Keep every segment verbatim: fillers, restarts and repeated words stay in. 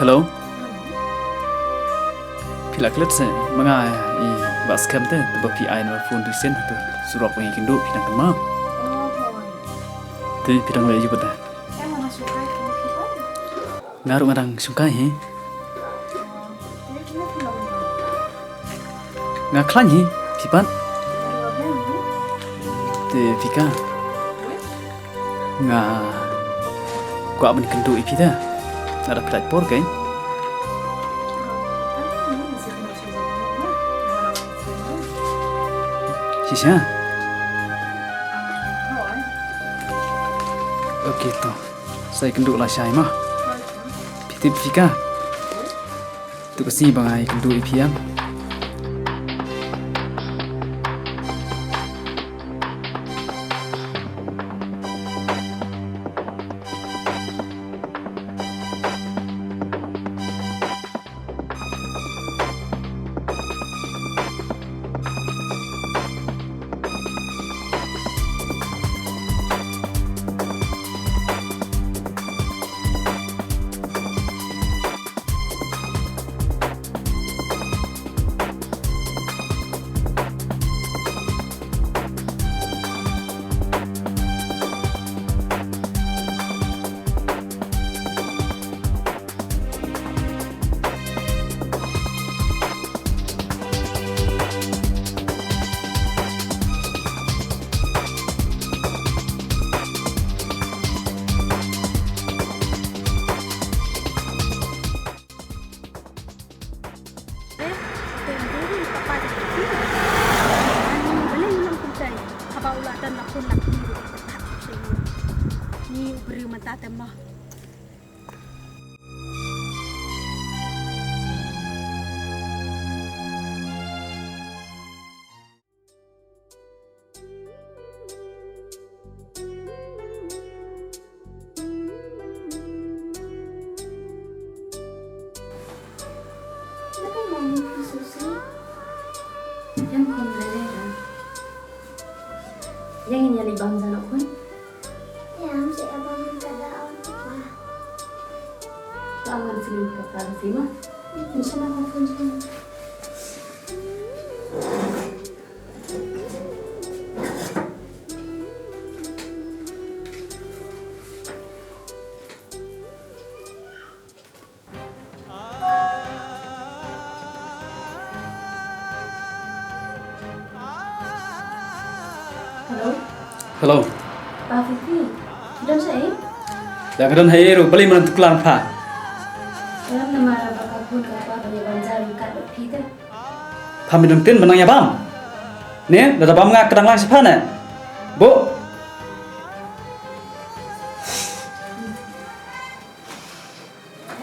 Hello. Phi la klet se ma nga i ba skhem te, te ba phi ai number phone tu sien tu surok ngi kynduh phi dang kynmaw. Te phi dang leh ïa u pat te. Nga ruh nga dang shongkai hi. Nga khlaiñ hi, phi pat. Te phi ka. Nga kwah ban kynduh ïa phi te. Lada phi lait por kein. Shisha. Ok to. Sa ïakynduh lashai mo. Phi tip phi ka. To ka sngi ba nga ïakynduh ïa phi em. Ni u briew mynta te mo. Ïa ngin ïa leit bam jana khun. Ïa, ngam shym ïa bam mynta da ong papa. Ba ngan sngewbha papa sima. Ngin shim papa phone sima. Hello. Hello. Pa Fifi. Phi don shaei? Ïa nga don haei ruh, balei me nang tuklar pha? Ïa namar ba ka khun ka pa ka ïa bam ja ryngkat bad phi te. Pha, me dang tip ba nang ïa bam? Ne, lada bam nga ka dang lang shaphang ne. Bok.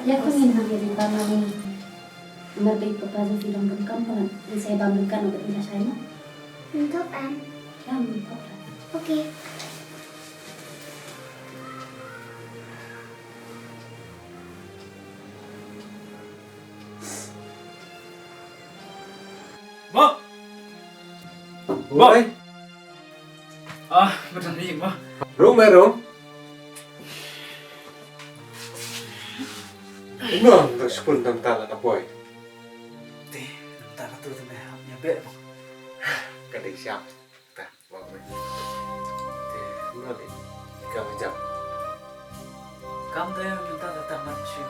Ïa khun ngin nang ïa ri bam nang. Namar ba i papa jong phi dang donkam bha. Ngin sa ïa bam ryngkat bad i lashai mo. Ngin thok em? Ïa, ngin thok em. Okay. Mo. Mo. Oi. Ah, betul ni mo. Rung, mai rung. Mo, tak sepun tam tala na boy. Te, tam tala tu tu me hap nya be mo. Ka dei siap. Ta, mo me. Te, mo le. Ka mo jam. Kam dei mynta ka tang mat shu.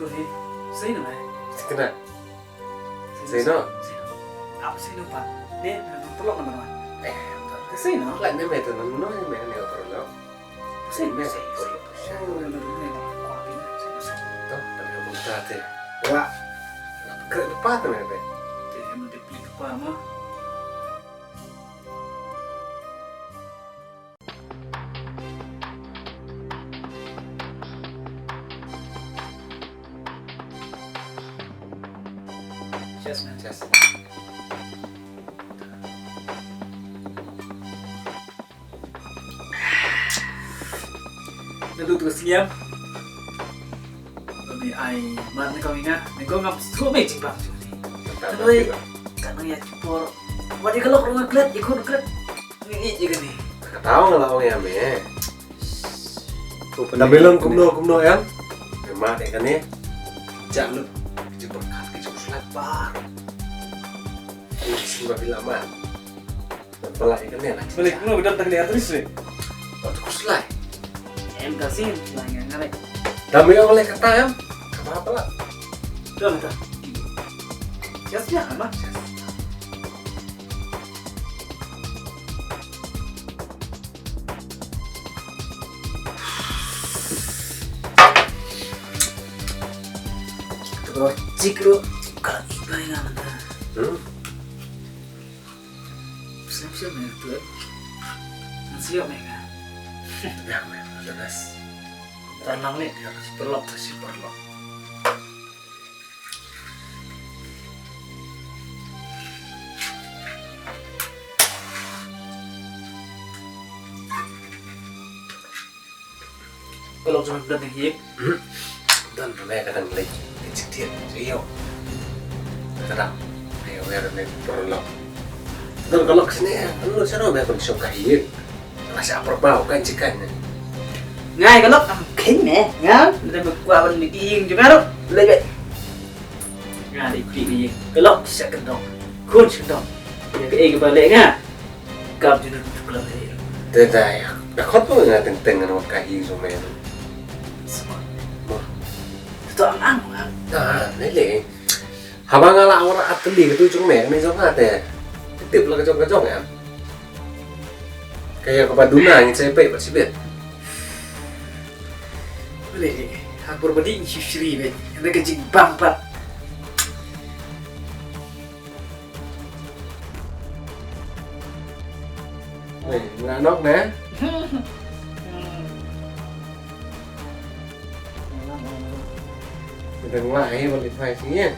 Tu hi, sei na mai. Sei na. Sei na. Ap sei na pa. Dei na tolok na ma. Eh, sei na. Lai me me tu na no me me ne otro lo. Sei me sei. Sei na me me kwa pi na. Sei na sei. To, ta me mynta te. Wa. Kre pa te me me. Te me de pli pa ma. Cheers, man. Cheers. Naduh tu ka sniam. Ni ai, mar ni kau ingat, ni kau ngam suruh me jingbang. Ka dei, ka nang ïa ki por. Wat ïa ka lok ruh nga klet, ïa ka ruh klet. Ngi ïa kane. Kata nga la ong ïa me. Dah bilang kumno kumno ïa. Em Mad ïa kane. Jah lut. Ki jingpyrkhat ki jingpyrkhat baroh. Ki jingpyrkhat baroh. Pala ïa kane la. Balik no, udah tak lihat terus ni. Wat khuslai. Em, ka sien la nga ngalai. Dam ïa oleh kata em. Kata pala. Dah kata. Siap siap kan, Bang? Terus cik lu. Ka ibai nga mata. Hmm? Siap siap main tu, eh. Siap main kan? Ya, main. Jelas. Tanang ni dia harus perlok, harus perlok. Ka lok jong nga ka dang ïeng. Don me ka dang leit. Ka jingtieng. Ïoh. Ka dang. Ai, aware me pyrlok. Don ka lok sne. Anu sano me pynshong ka ïeng. Nga sha pyrbaw kan jikan ne. Ngai ka lok am kheiñ me. Nga. Lada me kwah ban leit ïeng jong nga ruh. Leit be. Nga dei phi ïeng. Ka lok sha ka dong. Khun sha ka dong. Ïa kaei kaba leh nga. Kam ju dut tu klam dei. Te dai. Da khot pun nga teng teng ngan ka hi so me. Sma. Mo. Tu ang ang ang. Ah, lei lei. Haba nga la ora atli ka tu jong me, me jong nga te. Tip la ka jong ka jong em. Ka ïa kaba duna ngi sa pei pat sibit. Lei lei. Ha por badi ngi shri be. Ada ka jingbam pat. Wei, nga nok ne? Kita ngla hi balik phai sini ya.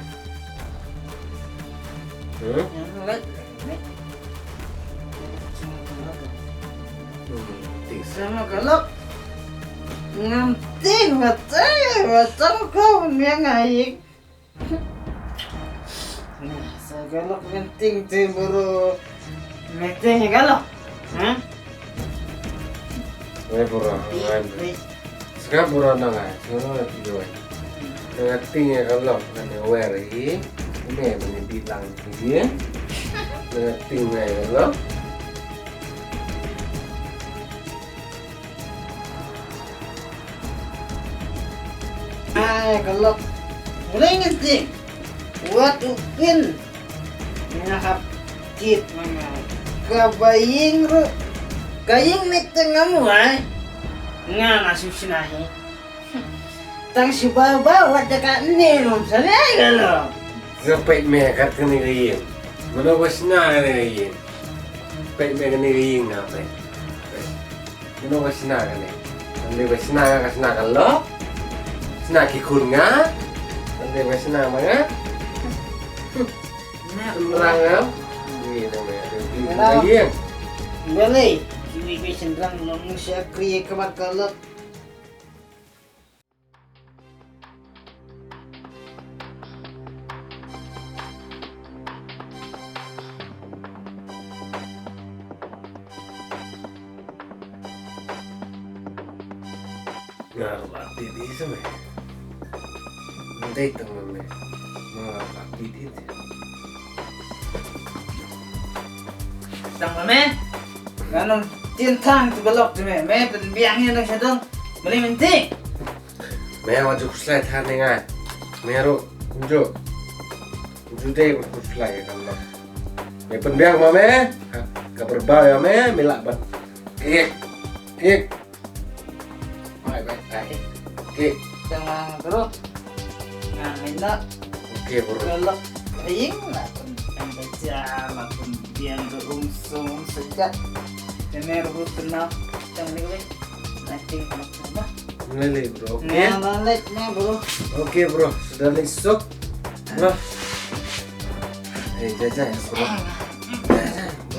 Hmm? Hmm, tis. Sama kalau ngantin mata, mata kau yang aik. Sa galok genting te bro. Meeting galok. Ha? Wei bro, wei. Wei. Sekarang bro nang ai, sekarang lagi dua. Dengan ting ya galok, dengan aware hi. Ini yang bilang hi. Dengan ting ya galok. Ai, ka lok. Ring nting. Wat u pin. Nga hap kit ma nga. Ka ba ïing ruh. Ka ïing ni te ngam wai. Nga na shu shna hi. Tang shu ba ba wat da ka ne ngam sa ne ka lok. Nga peit me kat kane ka ïing. Mano ba shna kane ka ïing. Peit me kane ka ïing nga peit. Peit. Kino ba shna kane? Ym dei ba shna nga, ka shna ka lok. Shna ki khun nga. Ym dei ba shna ma nga. Shynrang nga. Ïa, ïa, ïa. Balei kiwei kiwei shynrang long shakri ka mat ka lok. Nga ruh ba update ïa me. Nga dei tang ma me. Nga ruh ba update ïa. Tang ma me. Nga nang tien tang tu balok tu me. Me pynbiang ïa nang sha dong. Mali menti. Me wat ju khuslai than ïa nga. Me ruh kumjuh. Kumjuh dei wat khuslai ïa ka lok. Me pynbiang ma me. Ka pyrbaw ïa me, me lah ban. Kik. Kik. Bye bye. Bye. Kik. Tang ma bro. Nga me na. Okay bro. Ka lok. Ring lah pun. Yang baca lah pun. Biang ke ungsung sejak. Temer bu kenal. Tang ni weh. Nanti kalau Mlei bro, okay? Nga la leit ne bro. Okay bro, suda leit suk. Bro. Eh, jai jai bro.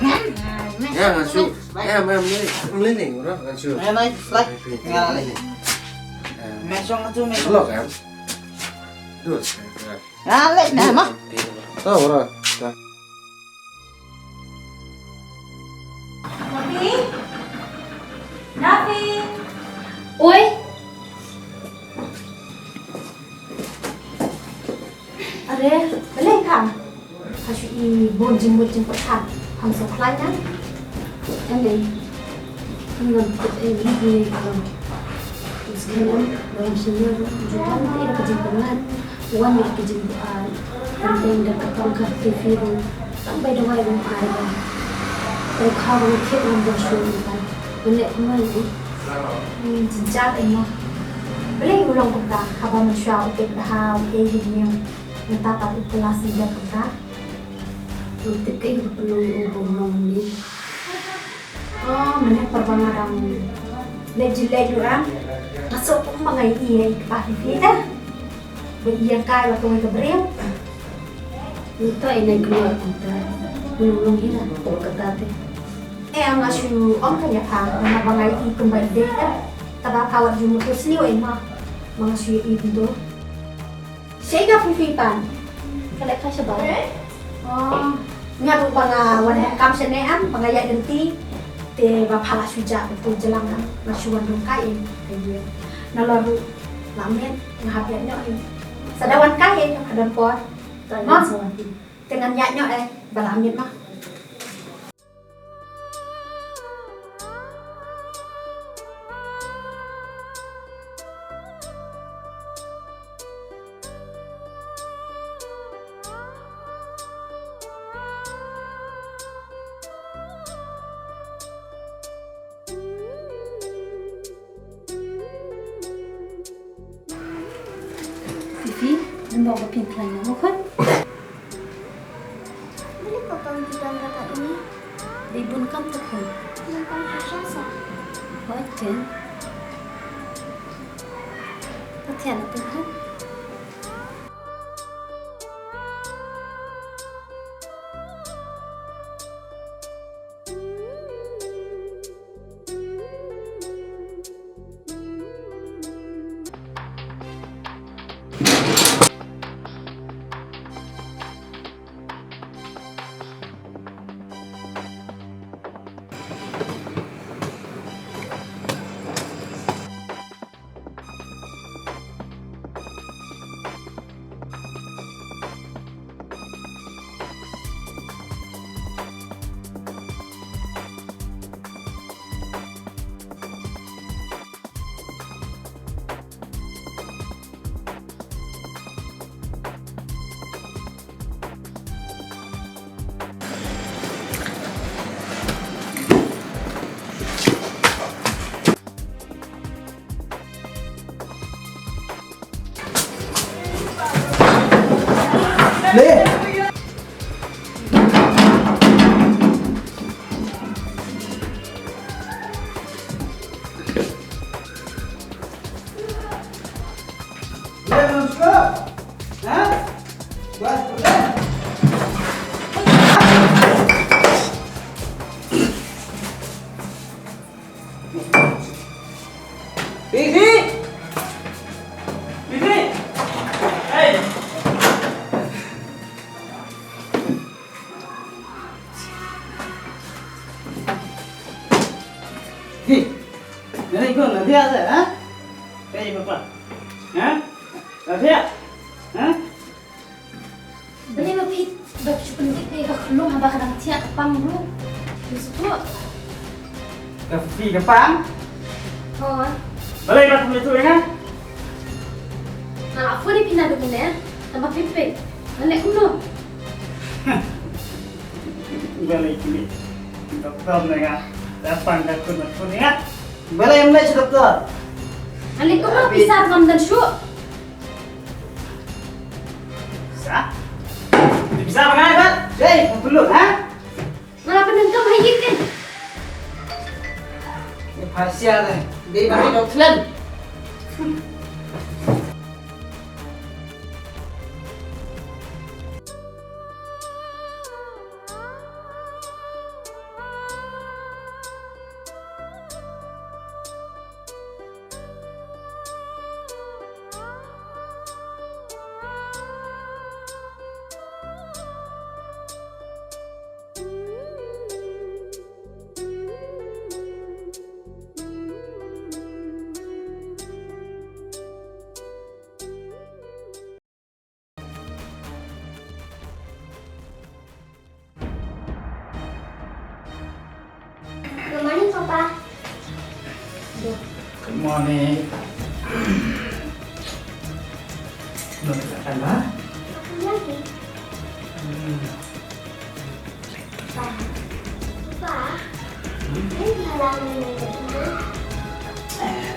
Jai jai. Ya, nga shu. Ya, mlei, mlei bro, nga shu. Nga leit, leit. Nga leit. Me shong tu, me shong. Vlog kan? Duh. Nga leit ne ma. To bro. Nafi? Nafi? Oi. Jingmut jingpyrkhat, ham sngewkhlaiñ na. Ane. Ngam kut ei ni ni. Skhem, dalam senior, juta nanti ada ka jingpyngan. Wan ïa ka jingpyngan. Tang da ka tang ka Fifi ruh. Tang bai dawai ruh ai ba. Tang kha ruh kit ruh ba shu kan. Bene kumai ni. Ni jinjat emo. Bele u long kumta. Haba man sha u pek daha u ei hi ni. Nta ta u kelas ni da kumta. Ngan tip kaei kaba pynlong ïa u ba u long kumne. Oh, mynne por ba nga dang leit jingïaleh ruh, nga sngewthuh ba nga ïohi ïa i kpa Fifi te. Ba i ïeng kai bad kawei ka briew. Nangta i nai kynnoh kumta. Ngi long hi na por kata te. Eh, nga shu ong ka ïa pha, namar ba nga ïohi kumba i dei te. Kaba pha wat ju mutdur sniew ïa nga. Ba nga shu ïohi kumto. Shaei ka Fifi pan? Ka leit kai shabar. Oh, nga ruh ba nga wan kam shane am, ba nga ïaid lynti. Te ba pha la shu jah, tu jlang am, la shu wan rung kai em. Ka ïa. Nalor ruh la miet, nga hap ïaid noh em. Sa da wan kai em, ka don por. Te ngan ïaid noh eh, ba la miet ma. Fifi, dang bok ba phin khlaiñ na khun. Beli ko tong ti dang rakat ini. Dei bun kam tu khun. Bun kam tu sha sa. Hoi ten. Pathian tu khun. Bibi! Bibi! Hei! Hi. Nani ko na dia sa, ha? Hei, papa. Ha? Na dia? Ha? Balei ma phi dap shu pyndep ïa ka khlung haba ka dang thiah ka pang ruh? Phi sngewthuh? Ka phi ka pang? Hooid. Balei ba phi sngewthuh ïa nga? Nga la phone ïa phi naduh mynne, tang ba phim pick. Ngan leh kumno? Balei kine doktor ne nga, da pang da khun, da khun ïa nga. Balei ym leit sha doktor? Ngan leh kumno, pisa ngam don shuh. Pisa? Pisa ba ngai ba? Dei, pynlut, ha? Nga la pyndonkam ha ïing ne. Phasia ne. Dei ba ngai dok thlen. Papa. Good morning. Nang makan ba? Makan lagi. Hmm. Papa. Papa. Hmm? Ini halang ini. Eh,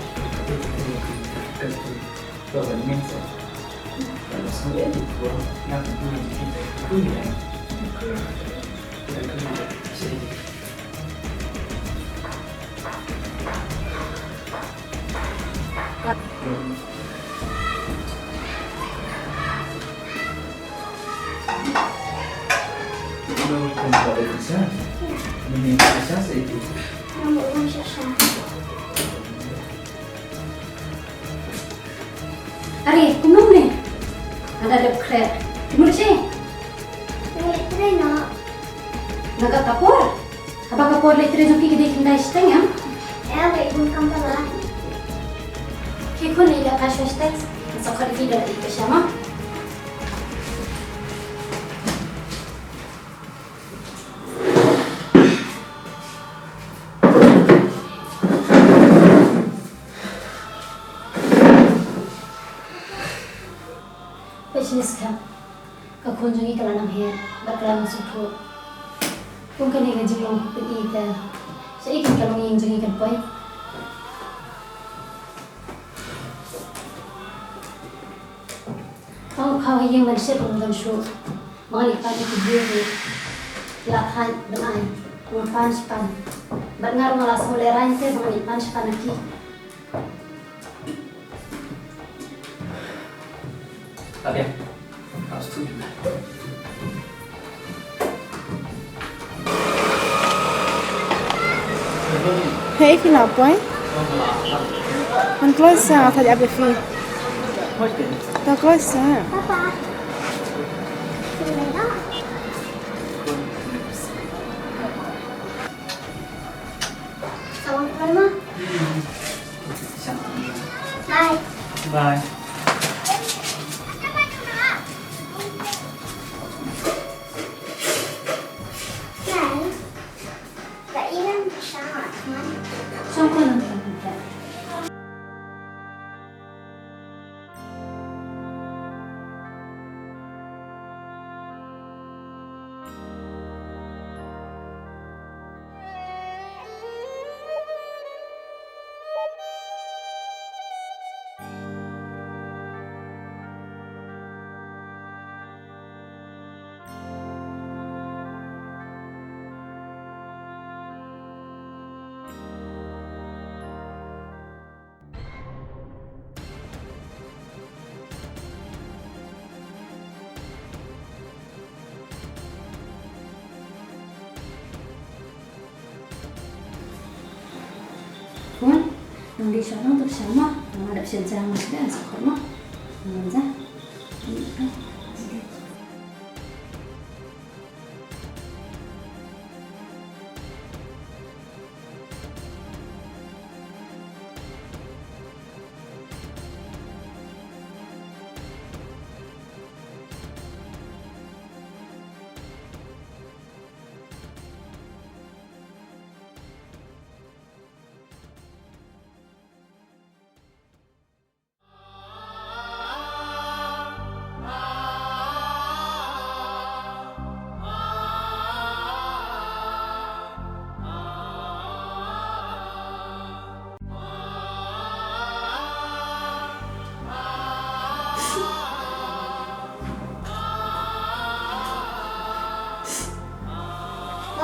Are, kumno ne? Anda dep kre. Kumno che? Kumno kre na? Naga kapor. Haba ka por leit trei jong ki ka dei khyndai shiteng em? Ïa, wei bun kam pala. Ki khun ïa ka shwa shiteng. Sa khot ïa ki da ïa ka shama. Peit shane skhem. Ka khun jong ngi ka la nang heh bad ka la nang sngewthuh. Kum kane ka jinglong pyni te, sha ïing ka longïing jong ngi kan poi. Tang u khaw ha ïing ban shet u don shuh. Ba ngan ïa pan ïa ki briew ruh ki la thait ban ai, ngan pan shi pan. Bad nga ruh nga la sngewlehraiñ te ba ngan ïa pan shi pan ïa ki. Hei, phi la poi? Ngan kloi sa, nga thait ap ïa phi. To kloi sa. Bye. Bye. Khun, nang dei sha nang, to sha ma, nang dap sha jang ma, sha sa khot ma. Nang ja.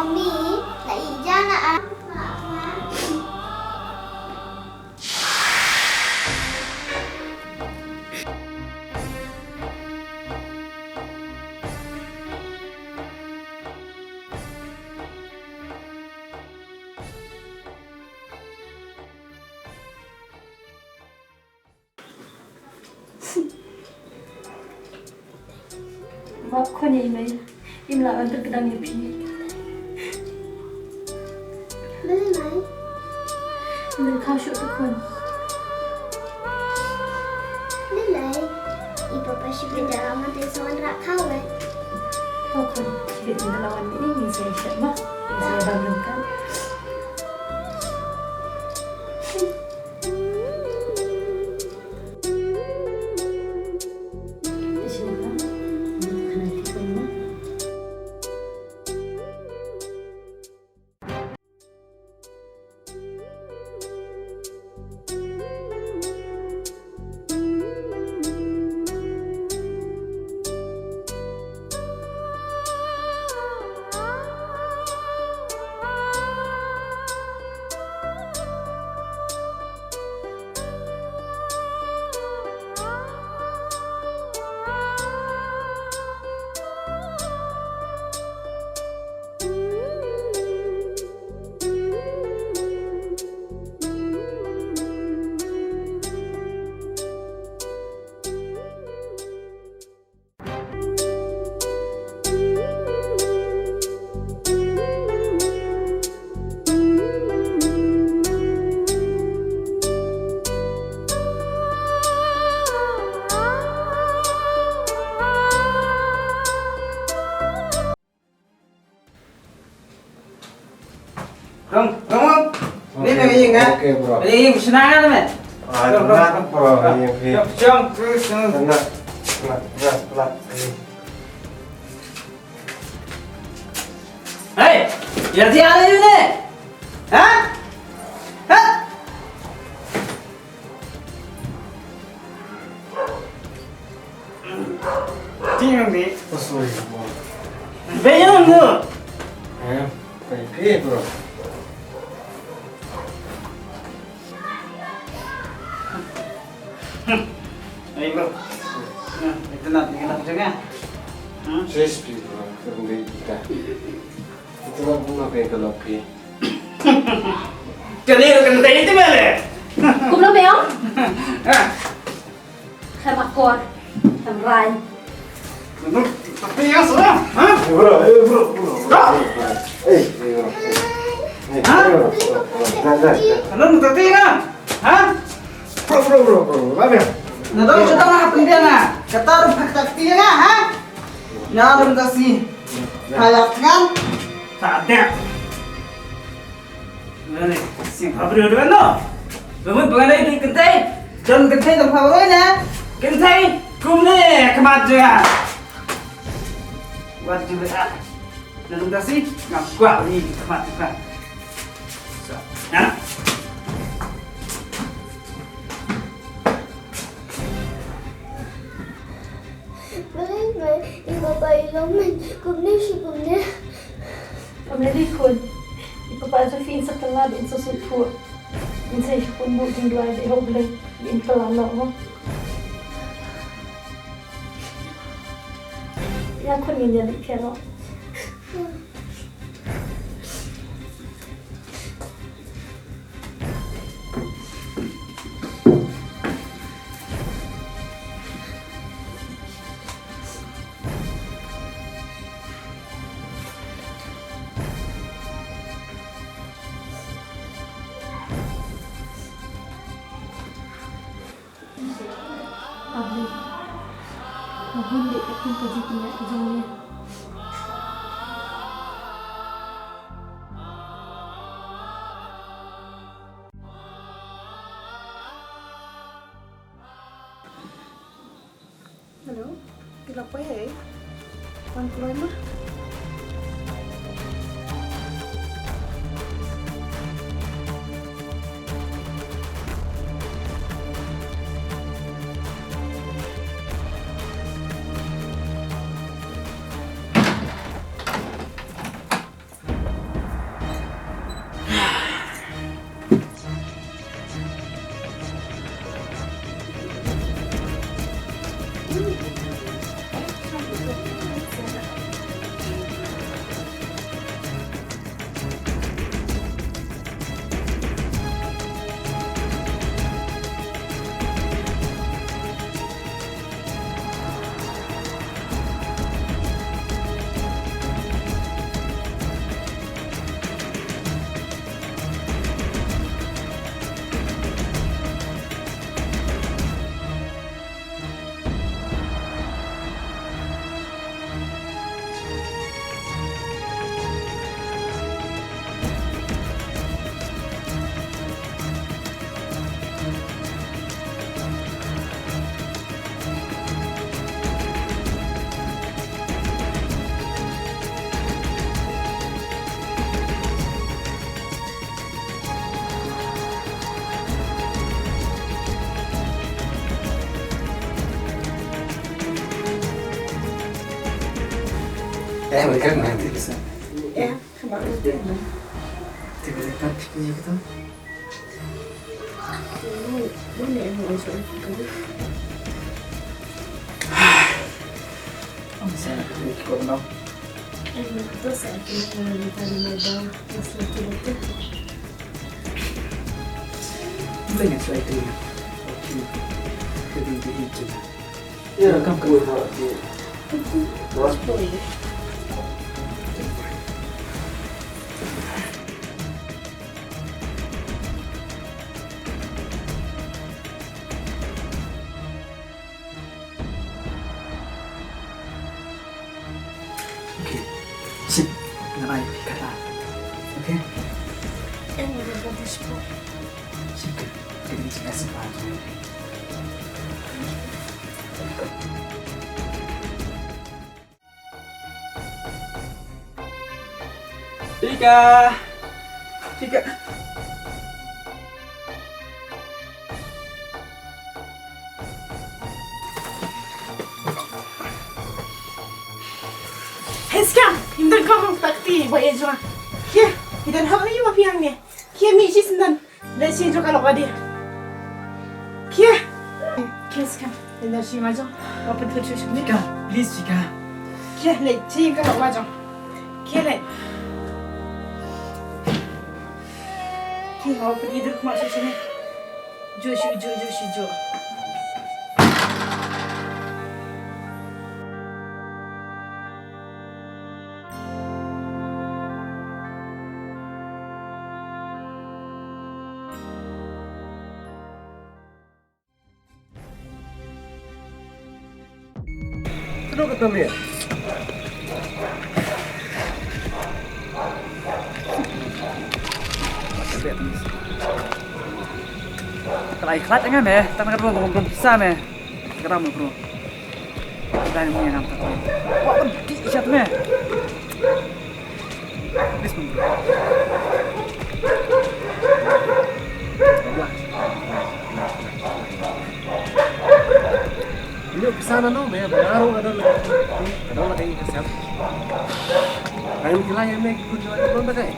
Mummy, la ïa jana ah. Map khun ïa i mei. Im lah ban pynkdang ïa phi. Balei mei? Im khaw shuh te khun. Balei? I papa shibit da la wan te sa wan rah khaw eh. To khun, shibit da la wan ni, ngin sa ïashem ma. Ngin sa ïadon ryngkat. Okay, bro. Eh, shna nga me. Ah, bro, bro, tenang, bro. Bro, ini, ini. Jom, jom, jom. Tenang, tenang, tenang, tenang. Hei, ya dia ada ini. Hah? Hah? Tinggal ni. Oh, sorry, bro. Bayar tu. Eh, okay, bro. Hey, bro. Nah, itu nak, itu nak macam mana? Hmm? Saya sepi, bro. Kita boleh kita. Kita nak bunuh kayak kalau pi. Kane ruh kynthei te me leh. Kumno me ong? Khlem akor, khlem rai. Nanu, tapi ïa sah, ha? Eh, bro, eh, bro, bro. Bro. Eh, eh, bro. Eh, ha? Eh, bro, bro, bro. Dah, dah, dah. Nanu, tapi ïa, ha? Bro, bro, bro, bro. Dah, dah. Nanu, kita mah pynbiang ah. Kata ruh phak tak tiang ah, ha? Nanu, tapi. Kayak kan? Tak ada. Nane, sing pha briew dei no. Ba mut ba ngan dei kynthei. Don kynthei don pha briew ne. Kynthei kumne khmat jong nga. Wat jubek ah. Nalung dasi ngam kwah ïa khmat jong nga. Sa, na. Balei me i baba i long me kumne shi kumne? Kam lei lei khun. I papa jong phi in sa kylla ba in sa sngewthuh. In sa ïa pynbun jingduwai ba i hok lei ba in kylla noh mo. Ïa khun ngin ïa leit phi noh. Ave. Nga hun dei ka kum ka jingpynïaid ka jong me. Hello, ki la poi ei? Wan kloi ma? Eh, mereka main di sana. Ya, sama itu. Tiba-tiba kita gitu. Okay. Sip. Ngan ai phi kata. Okay. Em, udah bagus, Bu. Tika. Tika. Hei, Skang, ym don kam, takti ba ïa jua. Khie, ïa don haba ïa ba phi hangne. Khie, mih shi syndon. Leit shi jua ka lok wadi. Khie. Khie, Skang, ïa don shi ma jong. Ba pynthut shuh shuh. Tika, please, Tika. Khie, leit shi ka lok ma jong. Khie, leit. Khie, ba pynthut shuh shuh. Jua shu, jua, jua shu, jua. Tadok kata me. Ka la ai khlad nga me, tang ka dei ba ngam don pisa me. Ka dei ma bro. Dai mo ngam ta. Wa ban ki shat me. Please, man. Ïoh pisa nano me, ba nga ruh ka don lagi, ka don lagi ka siap. Ngan ki la ïa me ki kun jua ki don da kai.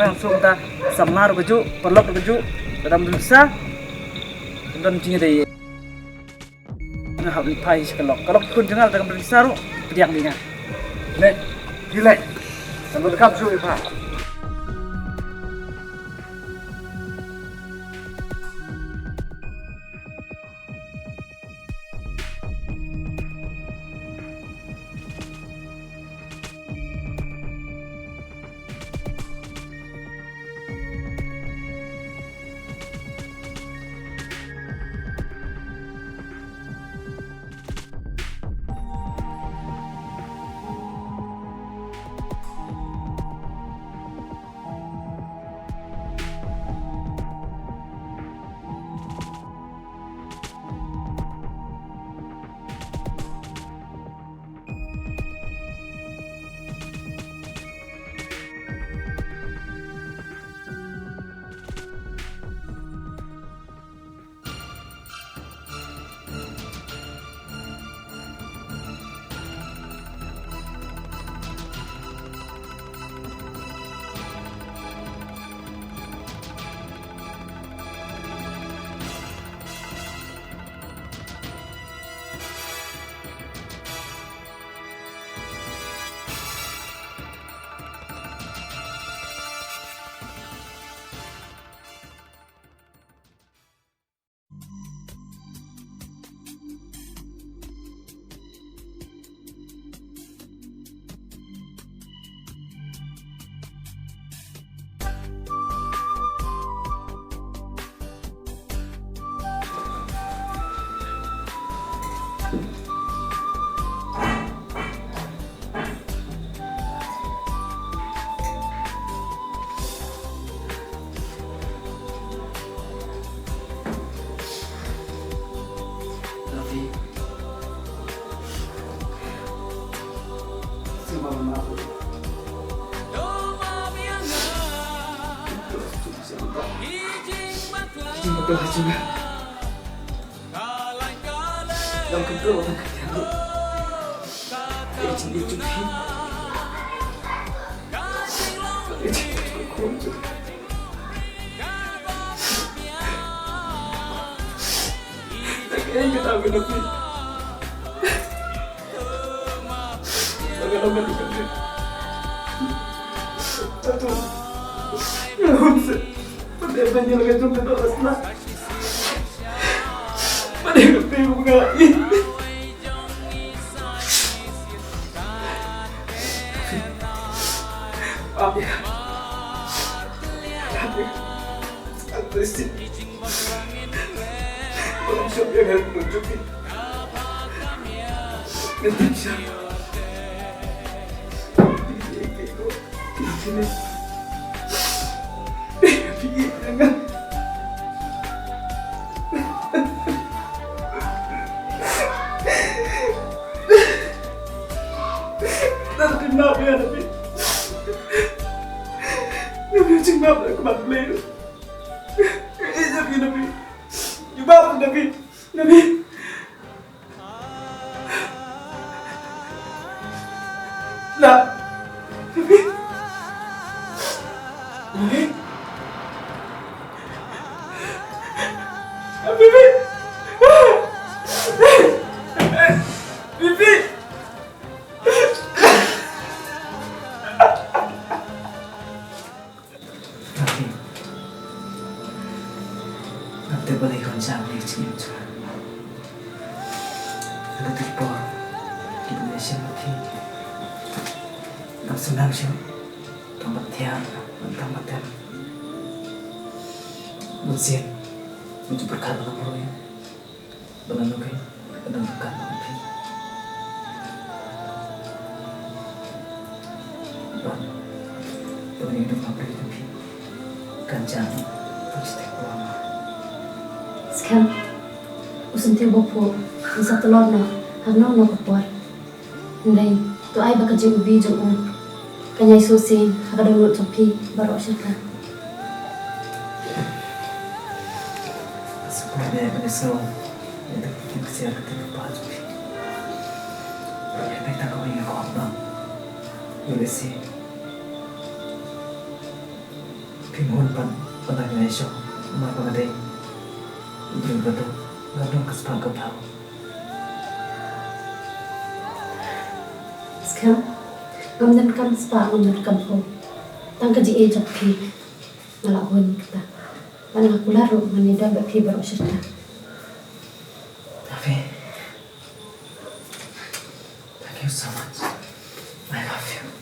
Nang sum ta samla ruh kajuh, paralok ruh kajuh, dalam dulsa, dalam jingdei. Nga hap leit phai sha ka lok. Ka lok ki khun jong nga lada kam don pisa ruh, pdiang ïa nga. Leit, phi leit. Ngan ïakab shuh ïa pha. Ngam kyntu ba tang ka tiang ruh. Ka ijin ijin phi. Ka ijin ijin khun ju. Ka ijin ka ta ba na phi. Ba ka long ka ta ba. Tatu. Ka long se. Ba dei ban ïa la ka jong ka doh la sla. Ba dei ka phi ba nga. Ngam tip balei kaba jia ïa ka jingim jong nga. Ha kata ka por kiba ïashem bad phi, ngam sngewsih shuh. Tang ba thiah, tang ba tem. Bun sien nga ju pyrkhat ba ngam roi. Ba nga nongkynnoh ka dang ka kan phi. Bad to ni dum phi. Kan jam phi stek wa ma. Skhem. U syntiew ba phuh u sa tlot noh ha no no ka por. Hynrei to ai ba ka jingïohi jong u kan ïai sngewsih ha ka dohnud jong phi baroh shi kha. Sngewbha ïa ka sngew ïa ka ktien ksiar ka ktien kpa jong phi. Ïa phi tang kawei nga kwah bang. Ïa lehse phim hun pat ba nga ïashong namar ba nga dei u briew ba duk, nga don ka spah ka phew. Skhem, ngam donkam spah, ngam donkam phew. Tang ka jingïeit jong phi nga la hun kata. Bad nga kular ruh ngan ïadon bad phi baroh shi kha. Avi, thank you so much. I love you.